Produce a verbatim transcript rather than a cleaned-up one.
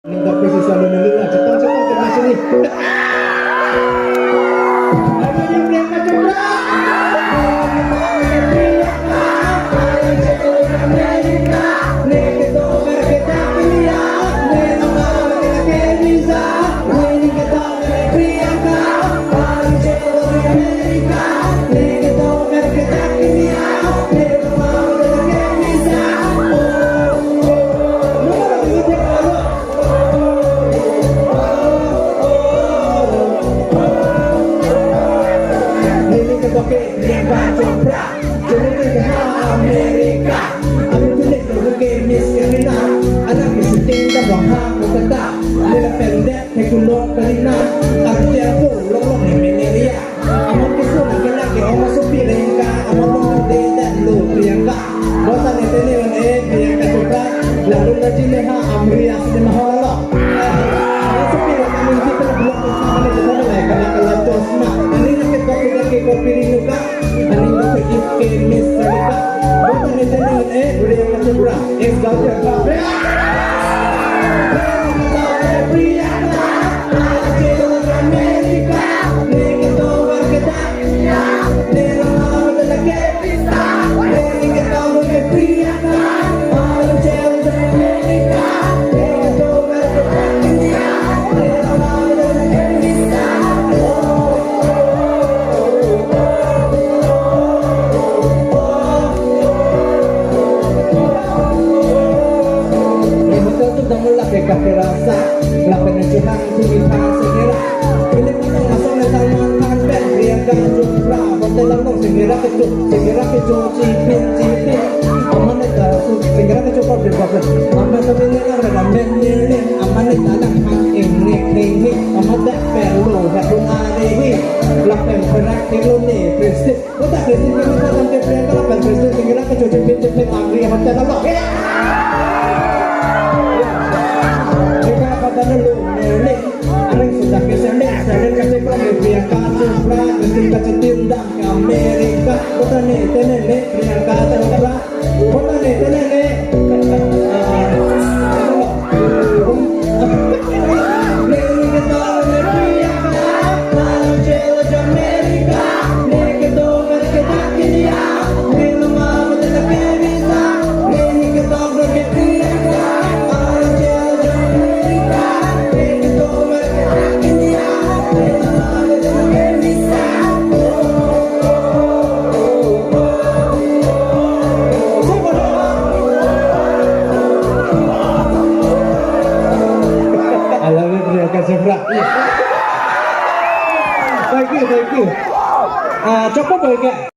Ningkok pesi selalu nilai cetong cetong ke masih ni. Ayo, yuk, Priyanka Chopra. Neli ketok ke Priyanka Chopra, cuma ke ha Amerika. Amin tulik ke Miss Karina, anak Miss Tingda bang ha Kolkata. Nila pendek ke kulok Karina, tapi aku long long ni meneria. Amat keso laki-laki, amat sopi lengka, amat longdun de dan lo Priyanka. Bota ne tene on e Priyanka Chopra, lalu lagi leha Amriya Cinema Hall lo. Amat sopi lengka mungkin pernah belum sama ne, sama ne, kala kala chosma. Ani ne ketok ke kopi rinduka, ani ne ke gift ke Miss Sarika. Bota ne tene on e Priyanka Chopra, ex girlfriend. Hotel tu damul lake kafe rasa, lapen chunang tu mitang segera. Pilih mana langsung le Salman Khan pen Priyanka Chopra, hotel lang segera kecho, segera kecho, chipin chipin. Amat ne ta su segera kecho kor bin kor. Amat sa bin ne la reda men ne ne, amat ne ta lang han ing ne ing ne, amat dak perlu ya pun are hi. Lapen perak kilo ne, prinsip. Kota Kristen kami kota ke Priyanka lapen Kristen kami lake cuci pintu pin angri hotel apa? Kita kota dulu, ini. Aring sudah ke sendek, sendek kasih kami Priyanka Chopra, Kristen kasih tindang ke Amerika. Kota ne, tene ne, Priyanka Chopra. Kota ne, tene ne. I love you, Priyanka Chopra. Thank you, thank you. Ah, chokpo boy ke.